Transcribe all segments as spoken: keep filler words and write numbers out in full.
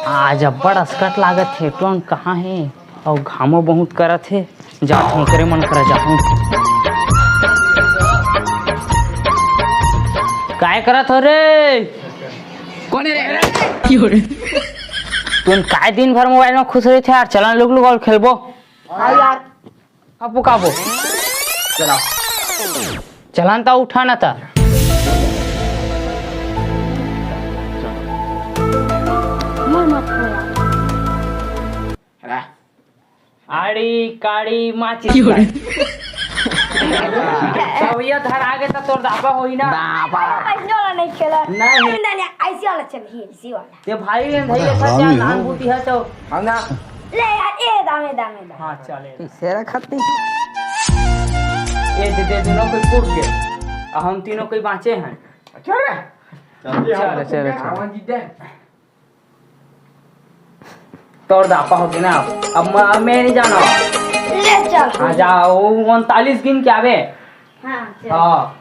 आज अब्बड़ असकट लागत हे, टोन कहाँ हे? अउ घामो बहुत करत हे। जाथों, ओकरे मन करा जाथों। काय करत हो रे? कोन हे रे? तुम काय दिन भर मोबाइल में खुश रहिथे यार? चलन लुक लुक अउ खेलबो। हाँ यार। काबू, काबू। चला। चलन त उठा न त। मन मत खोला। अरे। आड़ी, काड़ी, माचिस। क्यों रे? तब ये धर आगे त तोर दाबा होई ना। दाबा। ऐसे वाला नहीं खेला। नहीं। नहीं, नहीं, ऐसे वाला चल, ये ऐसे वाला। ते भाई, ये धैर्य था, हरामी क्या हो। नान बूती है तो। हम ना। ले यार, ए दाम, ए दाम, ए दाम। हाँ, चल, ए दाम। सेरा खत्ती। ये दे, दे, दोनों को कूट के। अब हम तीनों कोई बाँचे हैं। अच्छा रे। चल, चल, चल। आवाज दे। तोर दापा हो गया ना। अब मैं, मैं नहीं जाना। ले चल। हाँ, जा, वो उनतालीस गिन के आवे। हाँ, चल। हाँ।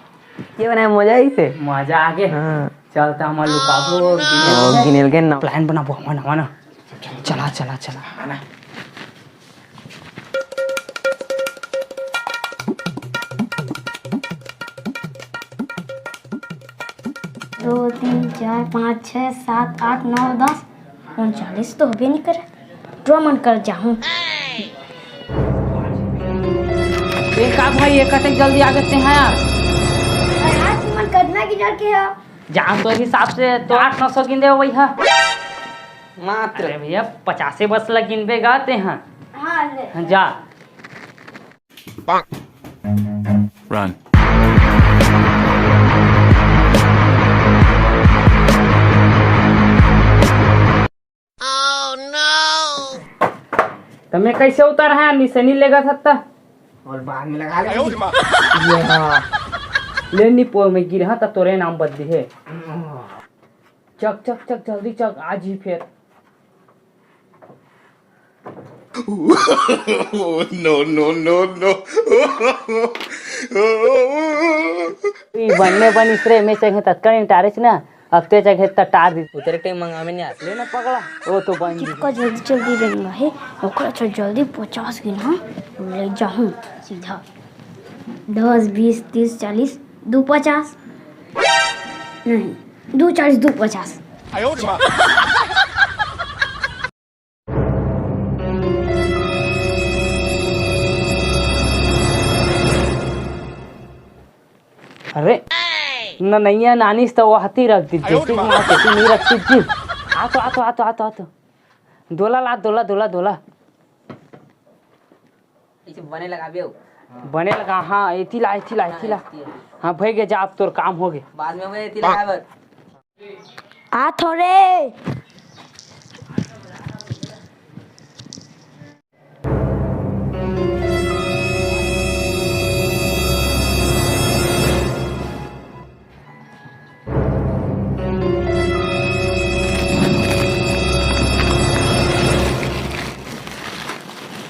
ये बनाए मजा ही से। मजा आ गए। हाँ। चल, त हमर लुकाबो, गिनेल हाँ, गिनेल के ना। Plan बनाबो, हमन, हमन। चला, चला, चला। आना। दो, तीन, चार, पाँच, छः, सात, आठ, नौ, दस, उनचालीस तो होबे नहीं करे। Draw मन कर जाहूँ। ए का भाई, ये कतेक जल्दी आ गए हैं यार? अरे यार, तुमन कतना गिनर के हो? जान तो हिसाब से तो आठ नौ सौ गिन दे वही है। मात्र। अरे भैया, पचासे बस ला गिनबे गा ते हैं। हाँ, ले। हाँ, जा। Run। तमे कैसे उतार है? निशानी लेगा था। और बाद में लगा ले। ये हाँ। ले नी पो, मैं गिरहा त तोरे नाम बदली है। चक, चक, चक, जल्दी चक, आज ही फिर। No, no, no, no। ई बनने बनिस रे, मैं संगे तत्काल टारिस ना, अब ते जगह त टार दी। उतरे टाइम मंगावे नहीं आस। ले ना पगला, वो तो बन गई। कितका जल्दी जल्दी रेंगा है, ओकरा अच्छा जल्दी पचास गिन, हाँ, ले जाहूँ सीधा। दस, बीस, तीस, चालीस, दो पचास। नहीं, दो चालीस, दो पचास। अरे, ननैया नानिस त वो हती रख दी, जैसे कि वहाँ पे नहीं रख दी। आ तो, आ तो, आ तो, आ तो, आ तो। दोला ला, दोला, दोला, दोला। इसे बने लगाबे हो। बने लगा, हाँ, एती ला, एती ला, एती ला। हाँ, भई गे, जा, अब तोर काम हो गे। बाद में मैं एती लगाए बर। आ थोरे।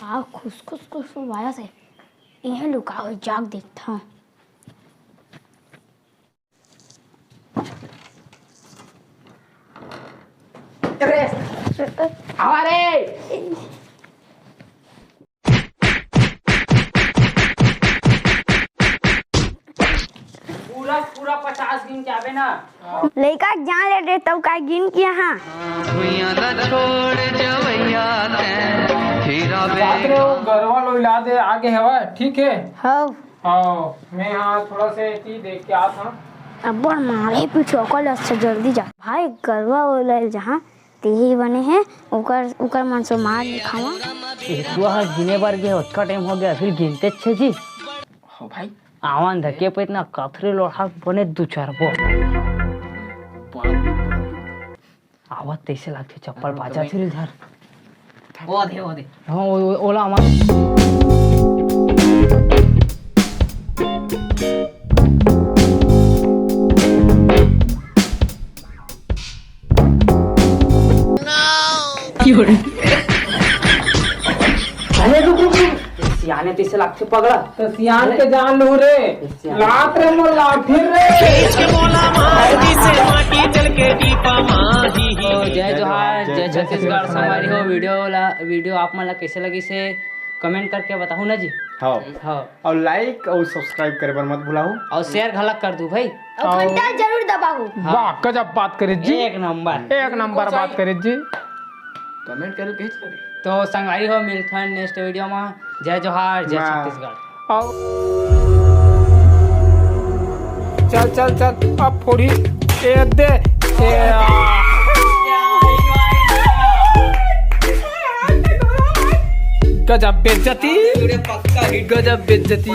आ, खुस, खुस, खुस, खुस, आया से। इहें लुका होई, जाके देखथंव। अरे, आवा रे। पूरा, पूरा पचास गिन के आबे ना। लइका के जान ले रे, तब का गिन के यहाँ। भुइयां ला छोड़ जवैया तैं, हीरा बाप रे, वो गरवा लोइला दे, आगे हवा, ठीक है? हव। हाँ, मैं हाँ थोड़ा से एती देख के आत हूँ। अब्बड़ मारे पीछू ओकर ले अच्छा जल्दी जा। भाई, गरवा ओला जहाँ तेही बने हे, ओकर, ओकर मन से मार नहीं खावा। एक दो हाथ गिने बर गे, ओतका टाइम हो गया, फिर गिनते छे जी। हो भाई। आवन धके पे इतना कथरे लोढ़ा बने दू चार गो। आवत तैसे लागथे, चप्पल बाजा थे रे धर। ओ दे, ओ दे। हाँ, ओ, ओ, ओला हमार। अरे रुक, रुक, रुक। सियाने ते से लागथे पगला। तो सियान के जान लू रे। सियान। लात रे मोर लाठी रे। तो जय जोहार, जय जय छत्तीसगढ़। छत्तीसगढ़। संगवारी हो, वीडियो ला, वीडियो आप मन ला कैसे लगिस हे, कमेंट करके बताहू ना जी। हाँ। हाँ। और लाइक और सब्सक्राइब करे बर मत भुलाहू। और शेयर घलक कर दू भाई। और घंटा जरूर दबाहू। हाँ। वाह, गजब बात करे जी। एक नंबर। एक नंबर बात करे जी। कमेंट करे कहिस। तो संगवारी हो, मिलथन नेक्स्ट वीडियो में। जय जोहार, जय वाह। छत्तीसगढ़। आओ। चल, चल, चल, अब फोड़ी। ए, दे। ए, आ। गजब बेइज्जती। गजब बेइज्जती।